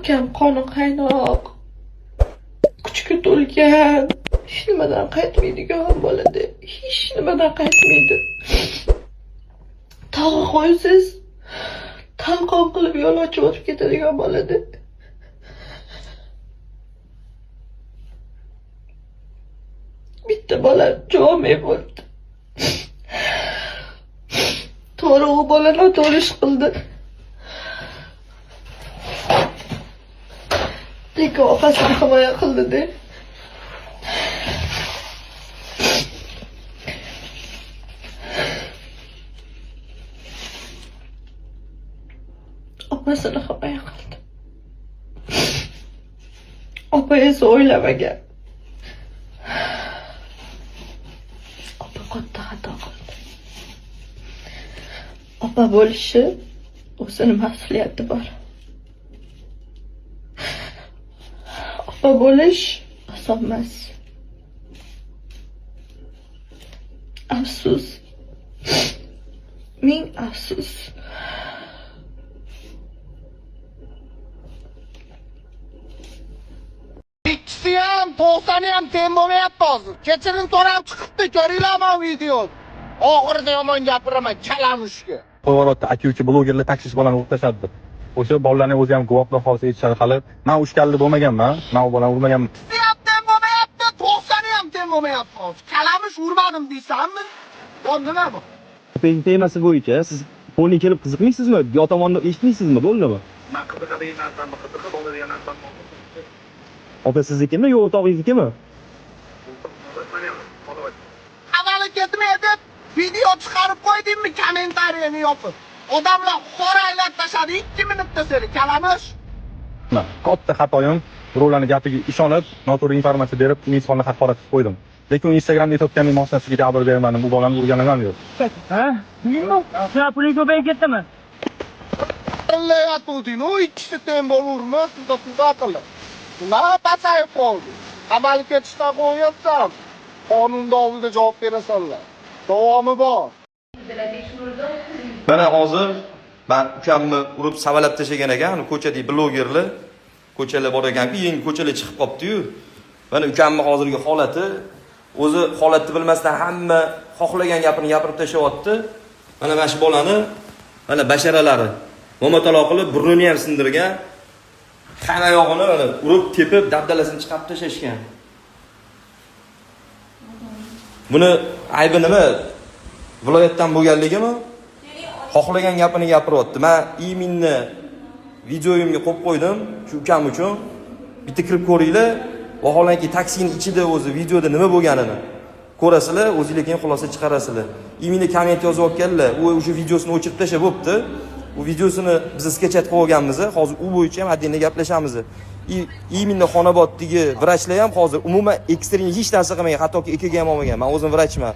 Ukam qoni qaynoq, kuchga to'lgan, hech nimadan qaytmaydigan bolada, hech nimadan qaytmaydi. Tog'a qo'ysiz, talqon qilib yo'l ochib o'tib ketadigan bolada. Bitta bola jome bo'ldi. To'g'ri, u bola noto'g'ri ish qildi. Lekin opasini himoya qildi-da. Opasini himoya qildi. Opa esa o'ylamagan. Opa katta xato qildi. Opa bo'lishi o'zini mas'uliyati bor. Opa bo'lish oson emas. Afsus. Ming afsus. Ikkisi ham, 90 ham teng bo'lmayapti hozir. Kechirim so'rab chiqibdi, ko'ringlarmi video? Oxirida yomon gapiraman, kalamushga. Qo'yvoryapti aka uka blogerlar taksist bolani urib tashladi deb. O'sha bolalarning o'zi ham guvoh holsa aytishadi hali. Man ushkalli bo'lmaganman, man u bolani urmaganman. Ikkisi ham teng bo'lmayapti, 90 ham teng bo'lmayapti hozir. Kalamush urmadim deysanmi? Bu nima bu? Temasi bo'yicha siz poni kelib qiziqmaysizmi? Yo tomonni eshitmaysizmi? Bo'ldimi? Man qiziqadigan narsamni qiziqib, oladigan narsamni Opa siznikimi yo o'rtog'ingiznikimi? Avvali ketmay deb video chiqarib qo'ydingmi kommentariyani yopib. Odamlar xor aylab tashladi 2 minutda seni kalamush. Katta xatoyim birovlarning gapiga ishonib, noto'g'ri informatsiya berib, insonni haqorat qilib qo'ydim. Lekin u Instagramda aytayotganning mosasiga jabr bermadim, u bolani urganim ham yo'q. Ha? Nima? Puling ko'payib ketdimi? Qilayotganding, u ikkisi teng bo'lurmi? Tunda tunda qilib. Nima pasayib qoldi? Amal ketishdan qo'yyapsan. Qonunda oldida javob berasanlar. Davomi bor. Mana hozir man ukamni urib savalab tashlagan ekan, ko'chadagi blogerlar, ko'chalar bor ekanku, yangi ko'chalar chiqib qolibdi-yu. Mana ukamni hozirgi holati, o'zi holatni bilmasdan hamma xohlagan gapini gapirib tashlayapti. Mana shu bolani, mana basharalari momatalo qilib burnini ham sindirgan, hamma yog'ini mana urib tepib dabdalasini chiqarib tashlashgan. Buni aybi nima? Viloyatdan bo'lganligimi? Xohlagan gapini gapiryapti. Men iminni videoyimga qo'yib qo'ydim shu ukam uchun. Bitta kirib ko'ringlar. Vaholanki taksini ichida o'zi videoda nima bo'lganini ko'rasizlar, o'zinglar keyin xulosa chiqarasizlar. Iminni komment yozayotganlar, u o'sha videosini o'chirib tashlab bo'pti. U videosini biz sketchat qilib olganmiz. Hozir u bo'yicha ham отдельно gaplashamiz. Iminni Xonoboddagi vrachlar ham hozir umuman ekstrem hech narsa qilmagan, hattoki EKG ham olmagan. Men o'zim vrachman.